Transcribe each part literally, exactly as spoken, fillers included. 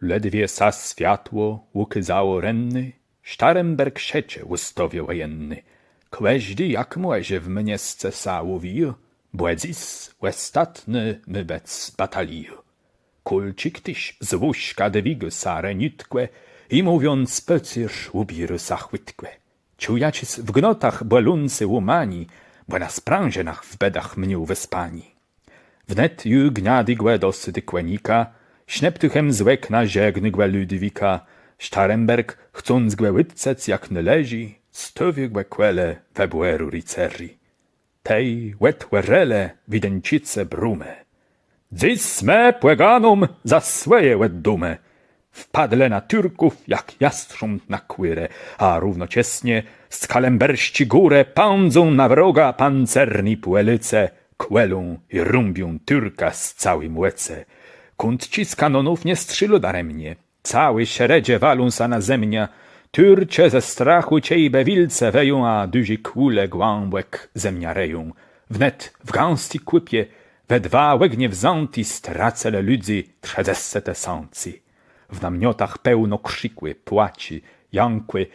Ledwie sã swiatło ùkôzało renné, Sztaremberg szëcze ùstôwiô wòjenné. Kòżdi jak mòże w miesce sã ùwijô, bò dzys òstatnô mô bëc bataliô. Kùlczik téż z łóżka dwigô sã reniutkò i, mówiąc pôcérz, ùbiérô sã chùtkò. Czëje jaczés w gnôtach bòlącé łómanié, bò na sprãżënach w bëdach miôł wëspanié. Wnet ju gniadégò dosôdô kònika, sznëptuchã z òkna żegnô gò Ludwika. Sztaremberg, chcąc gò ùtcëc jak nôleżi, stôwiô gò kòle wëbòru ricerzi. Tej òtwòrzëlë Wideńczicë brómë. Dzys më pòganóm za swòje òddómë. Wpadlë na Turków jak jastrząb na kùrë, a równoczesnie z Kalembersczi górë pãdzą na wroga pancerny Pòlôcë, kòlą i rąbią Turka z całi mòcë. Kąd czë z kanonów nie strzélô daremnie, całé szeredżë walą sã na zemiã. Turcë ze strachù czejbë wilcë wëją, a dużé kùle głãbòk zemiã rëją. Wnet w gãsti kùpie, we dwa ògnie wzãti, stracëlë lëdzy trzëdzescë tësãcy. W namiotach pełno krzikù, płaczu, jãkù.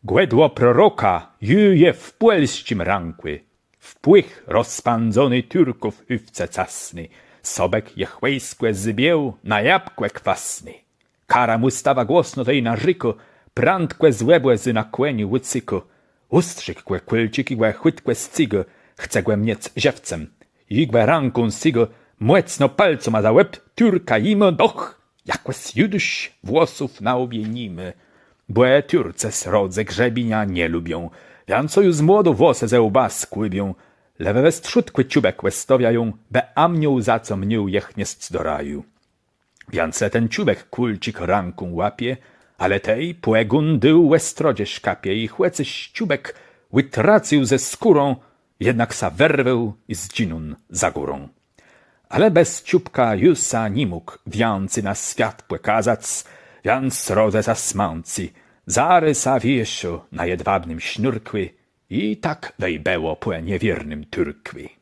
Gòdło proroka ju je w pòlsczim rãkù. W płëch rozpãdzony Turków hùfce casny, Sobk jich wòjskò zbił na jabkò kwasné. Kara Mùstafa głosno tej narzékô, prãdkò z òbòzu na kòniu ùcékô. Ùstrzégł gò Kùlczik i gò chùtkò scygô, chce gò miec żëwcã. Jô gò rãką sygô, mòcno pôlcama za łeb Turka jimô, doch jakòs ju dësz włosów na łbie ni mô. Bò Turcë srodze grzebienia nie lubią, wiãc ju z młodu włosë ze łba skùbią. Le we westrzódkù czëbk òstôwiają, bë aniół za co miôł jich niesc do raju. Wiãc le ten czëbk Kùlczik rãką łapie, ale tej pògón dôł òstrodze szkapie i chòcô czëbk ùtracył ze skórą, jednak sã wërwôł i zdżinął za górą. Ale bez czëbka ju sã ni mógł wiãcy na swiat pòkazac, wiãc srodze sã smãcy, zarô sã wieszô na jedwabnym sznurkù. I tak wej bëło pò niewiérnym Turkù.